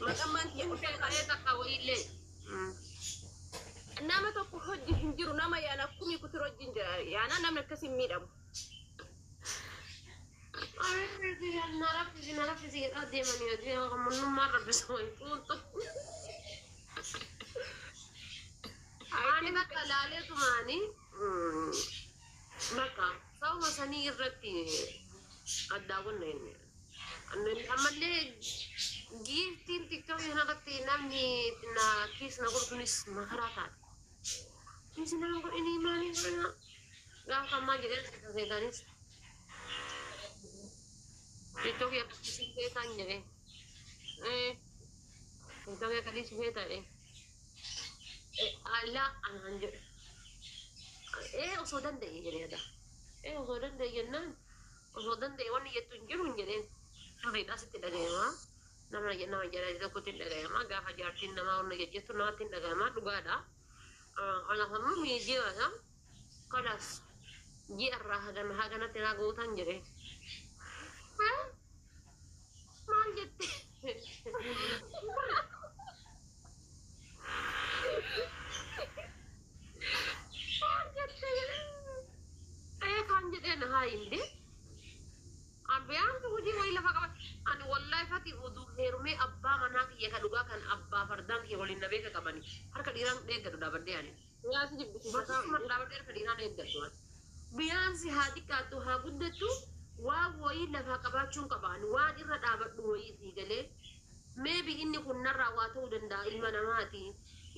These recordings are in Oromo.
Maqammaan kiyya Hin dhufee beeka kana. ee takka wayiillee. Nama tokko hojji hin jiru nama yaana kumii kutir hojji hin jira yaana namni akkas hin miidhamu. Na raffisi na raffisi jedhaa deemanii hojii mannummaan raffisa wayi xuuxxu. I Ani think bakka laaleetumaani bakka sababa sanii irratti addaa wanna inni. Ammallee giiftiin tiktookii kanarratti namni na kiis na godhu sunis makaraa taate. Kiis nama godhini maaliin godhina gaafa kan maal jedhee seetaanis tiktookii akka kiisii feetaan jedhee. Tiktookii akka kiisii feetaa jedhee. Allaa anaan jedhe. Ee osoo danda'e jedhee yaada. Ee osoo danda'e jennaan osoo danda'e wanni jettu hin jiru hin jedheen. Sirriidha sitti dhaga'ama. Nama nama jala tokkotti hin dhaga'ama. Gaafa jaartiin namaa wanna jejjettu namatti hin dhaga'ama. Dhugaadha. Kanaaf ammoo miidiyaadha. Kanaaf ji'arraa hagana haganatti naa gootan jedheen. Maal jette? Maal jette jedhee? Ee kan jedheen haa hinde. Abiyaan hojii wayii lafa qaba. Ani wallahi fati oduu heerumee abbaa manaa kiyya ka dhugaa kan abbaa fardaan kiyya waliin na beeka qabani. Harka dhiiraan eeggadhu dhaabadhee ani. Yaa si jibbisiisa kaa. Bakka dhaabadhee harka dhiiraan eeggadhu ani. Biyaansi haa xiqqaattu haa guddattu waan wayii lafaa qabaachuun qaba. Ani waan irra dhaabadhu wayii sii galee. Maybe inni kun narraa waa ta'uu danda'a ilma namaati.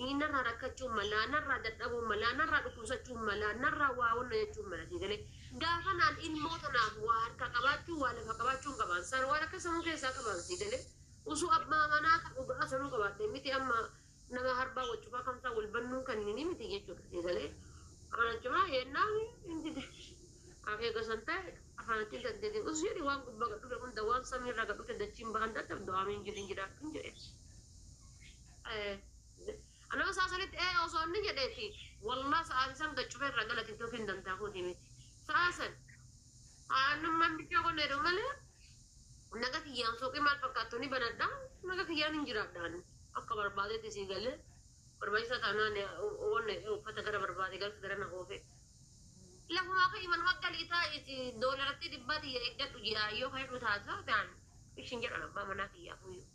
Inni narraa rakkachuun mala, narraa dadhabuun mala, narraa dhukkubsachuun mala, narraa waa wanna jechuun mala sii galee. Gaafa naan ilmoo tanaaf waa harka qabaachuu waa lafa qabaachuun qabaan. San waan akka sammuu keessaa qabaan sii galee. Usuu abbaa manaa kan dhugaa sanuu qabaadhe miti amma nama harbaa wal cufaa kamsaa wal bannuun kan inni miti jechuudha sii galee. Kana jechuun yennaan hin dide. Akeeka san ta'e afaan ittiin dandeetee us jedhi waan gubbaa gad dhufe hunda waan samiirraa gad dhufe dachiin bahan dadhabdu amiin jedhin jiraadhu jedhe. Anama isaa sanitti ee osoo inni jedheeti wallaa sa'aatii san gad cufee irraa gala tiktookii hin dantaa kooti miti. Sa'aa san aanummaan bichaa qonna jedhu malee naga kiyyaan suuqii maal fakkaattu ni banadha naga kiyyaan hin jiraadhaan akka barbaadetti sii galee barbaachisaa taanaan wanna uffata gara barbaade galfa gara na oofe. Lafumaa ka'ii manuma galii taa'iti doolaratti dhibbaa tiyya eeggadhu ji'a yoo kan jedhu taasisaa ta'an ishin jedhan abbaa manaa kiyyaaf iyyuu.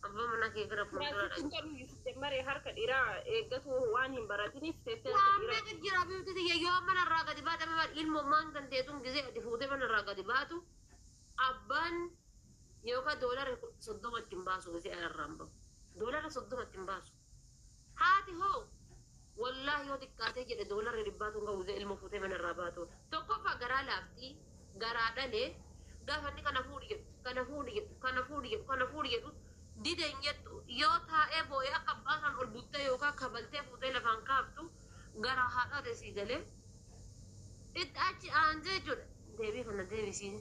Abbaa manaa kiyya gara fuulduraa Sitti hin qabu maree harka dhiiraa eeggatu waan hin baratiniif teessee harka Waan dhiiraa. meeqa jira bifti tiyya yoo manarraa gadi baate amma ilmoo maan kan teetuun gisee ati fuutee manarraa gadi baatu abbaan yookaan doolara 30 ittiin baasu gisee alarraan bahu. Doolara 30 ittiin baasu. Haati hoo wallaahi yoo xiqqaatee jedhe doolarri dhibbaatu hin qabu gisee ilmoo fuutee manarraa baatu. Tokkoffaa garaa laaftii garaa dhalee gaafa inni kana fuudhi jedhu kana fuudhi jedhu kana fuudhi jedhu kana fuudhi jedhu dide hin jettu yoo taa'ee boo'ee akka abbaa san ol buttee yookaan kabaltee fuutee lafaan kaaftu garaa haadhaa teessii galee itti achi aansee jechuudha. Deebii kana deebisii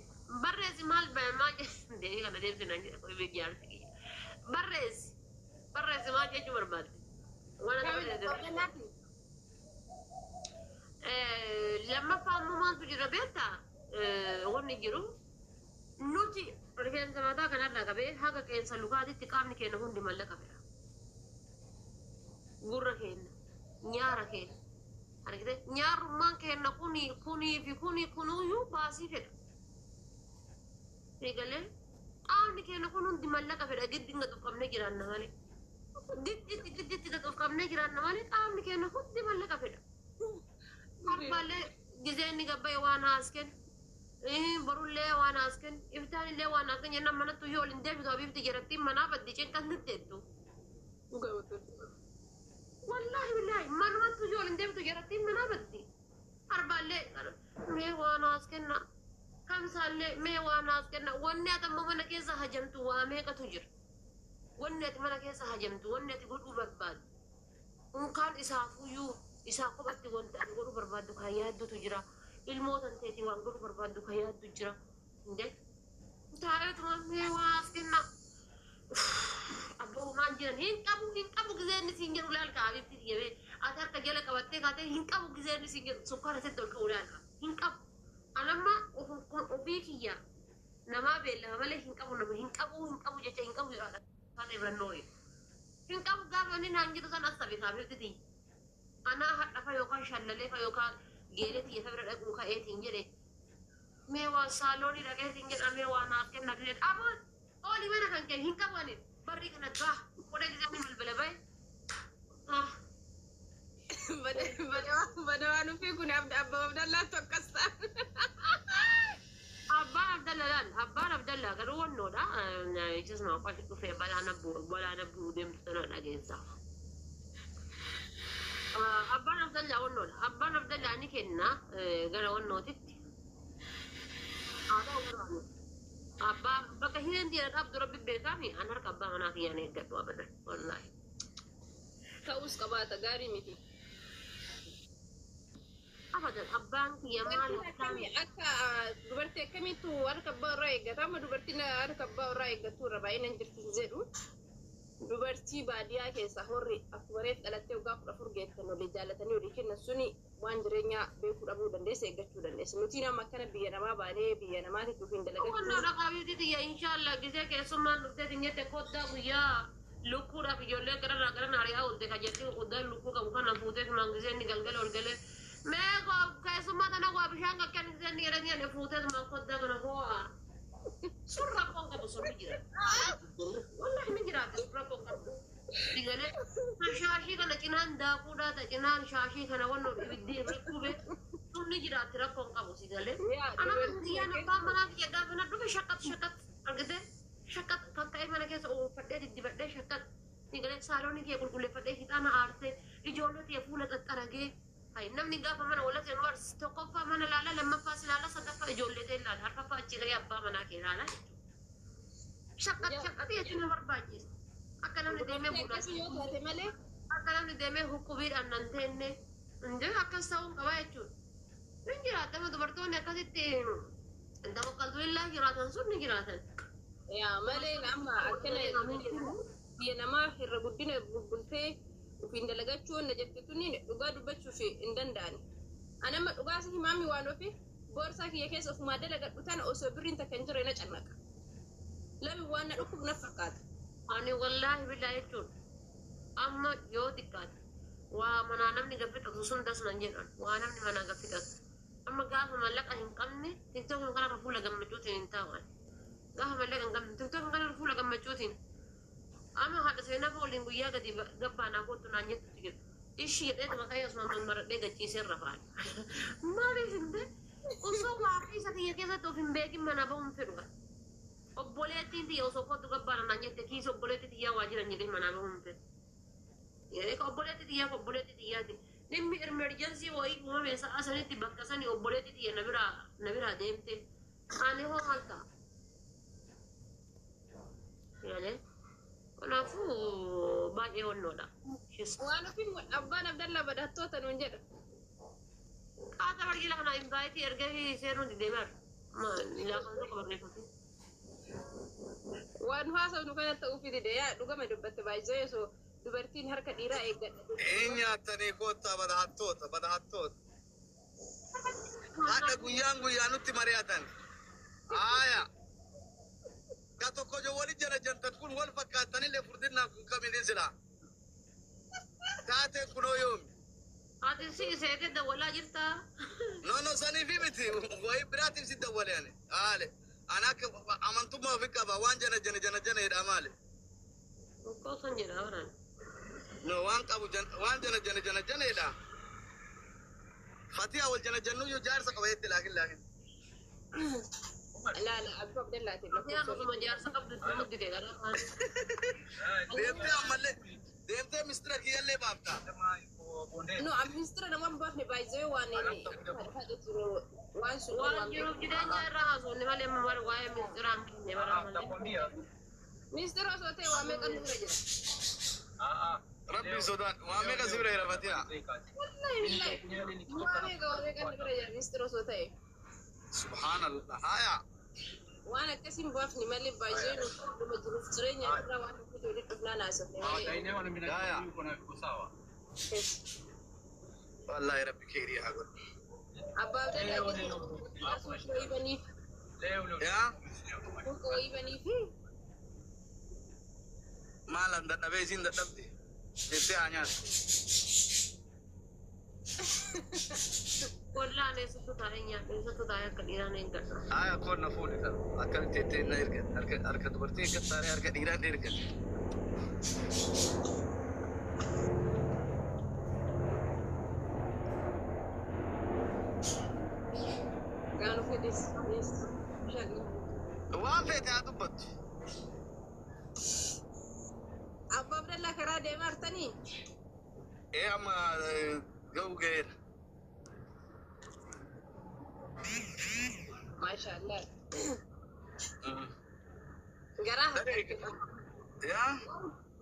barreessi maal baya maal jedhe deebii kana deebisi naan jedhe qoy jaarsi kiyya barreessi barreessi maal jechuu barbaadde waan ati Kamila barreesse. Baganaati. Lammaffaa immoo maaltu jira beektaa? Wanni jiru nuti rifeensa mataa kanarraa qabee haga qeensa lukaatitti qaamni keenya hundi mallaqa fedha. Gurra keenya, nyaara keenya. Argite nyaarrummaan keenya kuni kunii fi kuni kunuyyuu baasii fedha. Eegalee qaamni keenya kun hundi mallaqa fedha giddi gad of qabnee jiraanna malee. Gidditti gidditti gad of qabnee jiraanna malee qaamni keenya hundi mallaqa fedha. Harbaallee gisee inni gabbaye waan haasken borullee waan haasken iftaanillee waan haasken jennaan manattu yoo ol hin deebitu habiibti jedhattiin manaa baddi cinqas nitti jettu. Wallaahi billaahi manumattu yoo ol hin deebitu jedhattiin manaa baddi. Harbaallee mee waan haaskenna kamsaallee mee waan haaskenna wanni ati ammoo mana keessa hajamtu waa meeqatu jira. Wanni ati mana keessa hajamtu wanni ati godhuu barbaaddu. Unkaan isaafuyyuu isaa kophatti wanta ati godhuu barbaaddu kan yaaddutu jira. Ilmoo tanteetii waan godhuu barbaaddu kan yaaddu jira. Inde taa'eetuma mee waa as kenna. Abboomaan jiran hin qabu hin qabu gisee inni siin jedhu laal ka'a bifti jedhee ati harka jala qabattee kaatee hin qabu gisee inni siin jedhu sukkaara sitti ol ka'u laal ka'a hin qabu. Anamma ofii kiyya namaa beellama malee hin qabu nama hin qabu hin qabu jecha hin qabu jedha. ta'e bira noori. Hin qabu gaafa inni naan jedhu san as tabe saafifti. Anaa hadhafa yookaan shallaleefa yookaan geelee xiyyeessa bira dhaquu ka'eetiin jedhe. Mee waan saaloonii dhaqeetiin jedha mee waan naaf kenna jedhe. Aboo oolii mana kan kee hin qabu ani barrii kana gaa qoda gisee ni balbala bahe. Ah. Bada waan ofii kun abbaa Abdallaatu akkas ta'a. Abbaan Abdalla laal abbaan Abdalla garuu wannoodha. Isas nama qofa dhufee balaana bu'uu deemtu sana dhageessa. Abbaan Abdalla wannoodha. Abbaan Abdalla ni kenna gara wannootitti. Haa ta'u garuu abbaa bakka hireen dhiira dhabdu rabbi beekaami an harka abbaa manaa kiyyaan eeggadhu abadan wallaahi. Ta'us qabaata gaarii miti. Abadan abbaan kiyya maal Dubartiin akkamii akka dubartii akkamiitu harka abbaa irraa eeggata amma dubartiin harka abbaa irraa eeggattu irra baay'inaan jirti jedhu dubartii baadiyyaa keessa horri akkuma reef dhalattee waggaa 14 geettan olii jaallatanii olii kennan suni waan jireenyaa beekuu dhabuu dandeessa eeggachuu dandeessa. Nuti nama akkana biyya namaa baanee biyya namaatiif ofiin dalagachuu. Wannoodha qabiitii tiyya inshaallah gisee keessummaan dhuftee tinyette koddaa guyyaa lukkuudhaaf ijoollee gararraa garan ari'aa oolte ka jetti qoddaan lukkuu qabu kana fuutee tumaan gisee inni galgala ol galee mee keessummaa tana waa bishaan kakkan gisee inni jedhanii ani fuutee tumaan koddaa kana hoo'a. Sun rakkoon qabu sun ni jira. Wallahi ni jiraata sun rakkoon qabu. Digalee shaashii kana cinaan daakuudhaa ta cinaan shaashii kana wannoo ibiddi irra qube sun ni jiraatti rakkoon qabu si galee. Ana guyyaan abbaan manaa kiyya gaafa na dhufe shaqqat shaqqat argite shaqqat kakka'ee mana keessa oofadhee diddibadhee shaqqat digalee saaloonii kiyya qulqulleeffadhee hixaana aarsee ijoollee kiyya fuula xaxxaragee. Hay namni gaafa mana wala seenu bar tokkoffaa mana laala lammaffaa si laala sadaffaa ijoollee ta'e laala arfaffaa achi gahee abbaa manaa kee laala jechuudha. Shaqqat shaqqat jechuun na barbaachisa. Akka namni deemee Dubartii akkasii yoo taate malee akka namni deemee hukkubiidhaan nan teenne indee akkas ta'uun qabaa jechuudha. Ni jiraatama dubartoonni akkasitti tawakkaltuillaa jiraatan sun ni jiraatan. Yaa malee amma akkana biyya namaa irra guddina bubbultee ofiin dalagachuu na jette tuni dhugaa dubbachuuf hin danda'ani. Ani amma dhugaa si himaami waan ofi boorsaa kiyya keessa ofumaa dalagadhu tana osoo birriin takka hin jirre na cannaqa. Lami waan na dhukkubu na fakkaata. Ani wallaahi billaa jechuun amma yoo xiqqaate waa manaa namni gaffixatu sun das nan jedhan waa namni manaa gaffixatu. Amma gaafa mallaqa hin qabne tiktookii kanarra fuula gammachuutiin hin taa'u. Gaafa mallaqa hin qabne tiktookii kanarra fuula gammachuutiin amma haadha seenaa waliin guyyaa gadi gabbaanaa kootu naan jettutu jiru. Ishii jedhee maqaa osuma mammaradhee gachiisee irra faana. Maaliif hin ta'e osoo waa keessa kiyya keessatti of hin beekin manaa bahuun fedhu. Obboleettiin tiyya osoo kootu gabbaana naan jette kiisa obboleettii tiyyaa waa jiran jedhee manaa bahuun fedhu. Yeroo obboleettii tiyyaa obboleettii tiyyaati. Dhimmi emergency wayii uumame sa'a sanitti bakka sani obboleettii tiyya na biraa deemte. Ani hoo maal ta'a? Yalee. Kanaafuu baay'ee wannoodha. Waan ofiin abbaan Abdallaa badhattoota nuun jedha. Qaata barjila kana invaayitii erga seenuu didee bara. Laafaan tokko barreeffate. Waan haasofnu kana ta'uufi dide yaa dhugama dubbatte baay'isee osoo dubartiin harka dhiiraa eeggadha. Hin nyaattanii koottaa badhattoota badhattoota. Haadha guyyaan guyyaa nutti mari'atan. Haaya. Ka tokko jo wali jala jantan kun wal fakkaatanillee furdinaan kun kamini sila. Taateen kunoo yoomi. Ati si seetee dawwalaa jirtaa? No no saniifi miti wayii biraatiif si dawwale ani. Haale. Ani akka amantummaa ofi qaba waan jana jana jana jana jedha maali. Okkoo san jedha baraan. No waan qabu waan jana jana jana jana jedha. Fatiha wal jana jannuyyuu jaarsa qaba jette laakin laakin. Laala abbaa Abdallaatiif Yaa lakkoofsa. osuma jaarsa qabdu itti muddite gara. Deemtee ammallee deemtee mistira kiyyallee baafta. No, ministeera nama hin baafne baay'isee waan haadha jiru waan sun Waan waan jiruuf jireenya irraa haasofne malee amma bara waa'ee mistiraan kenne bara malee. Ministeera osoo ta'e waa meeqa nu bira jira. Rabbi sodaan waa meeqa si bira jira Fatiha. Wallahi billahi waa meeqa nu bira jira ministeera osoo ta'e. Subhaanallah. Haaya. Waan akkasii hin baafne malee baay'isee nu dhuma jiruuf jireenya irraa waan tokko walitti dhufnaan haasofne malee. Wallahi rabbi keerii haa godhu. Abbaa Abdallaa jechuun wayii baniif Yaa burqa wayii baniif. Maal an dadhabee isiin dadhabde jettee haa nyaattu. Wallaan eessattu taa'ee nyaadhu, eessattu taa'ee akka dhiiraan eeggadhu. Aya koon na fuudhi kan akkamitti jettee na ergan harka dubartii eeggattaaree harka dhiiraan ergan. Gaanu fedhis. Waan feete haa dubbattu. Abbaa Abdallaa karaa deemaa jirtanii? Ee, amma ga'u ga'eera. Maashaallah. Garaa harka. Yaa?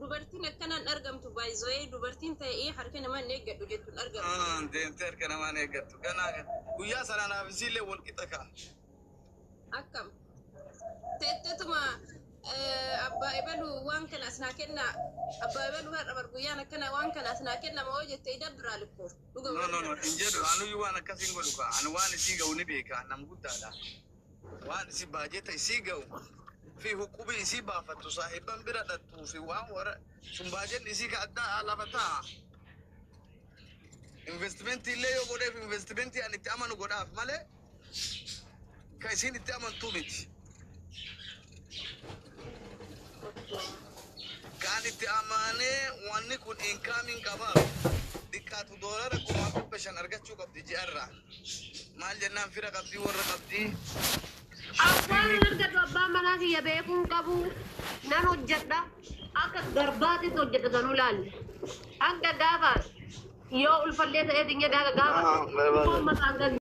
Dubartiin akkanaan argamtu baay'isoo'ee dubartiin ta'ee harka namaa hin eeggadhu jettuun argamtu. Deemtee harka namaan eeggattu. Ganaa guyyaa sana naaf isiillee wal qixa ka'a. Akkam. Teettetuma abbaa ebalu waan kana as naa kenna, abbaa ebalu har'a bar guyyaan akkana waan kana as naa kenna moo jettee dabbiraa likkoo. Dhuga. No, no, no, hin jedhu. Anuyyuu waan akkasiin godhu ka'a. Ani waan isii ga'u ni beeka. Nam guddaadha. Waan isii baajeta isii ga'u fi huqubii isii baafattu saahiban bira dhattuu fi waan warra sun baajenni isii ka addaa lafa taa'a. Investimentii illee yoo godheef, investimentii ani itti amanu godhaaf malee ka isiin itti amantuu miti. Kan itti amanee wanni kun incomeiin qabaaf xiqqaatu $5,500 argachuu qabdi ji'arraa. Maal jennaan, fira qabdii, warra qabdii. Abbaan hin argatu, abbaan manaa kiyya beekuun qabu. Nan hojjedha. Akka garbaatitti hojjedha sanuu laalle. Hanga gaafa yoo ulfallee ta'ee dinga gaafa gaafa. Foon mataan.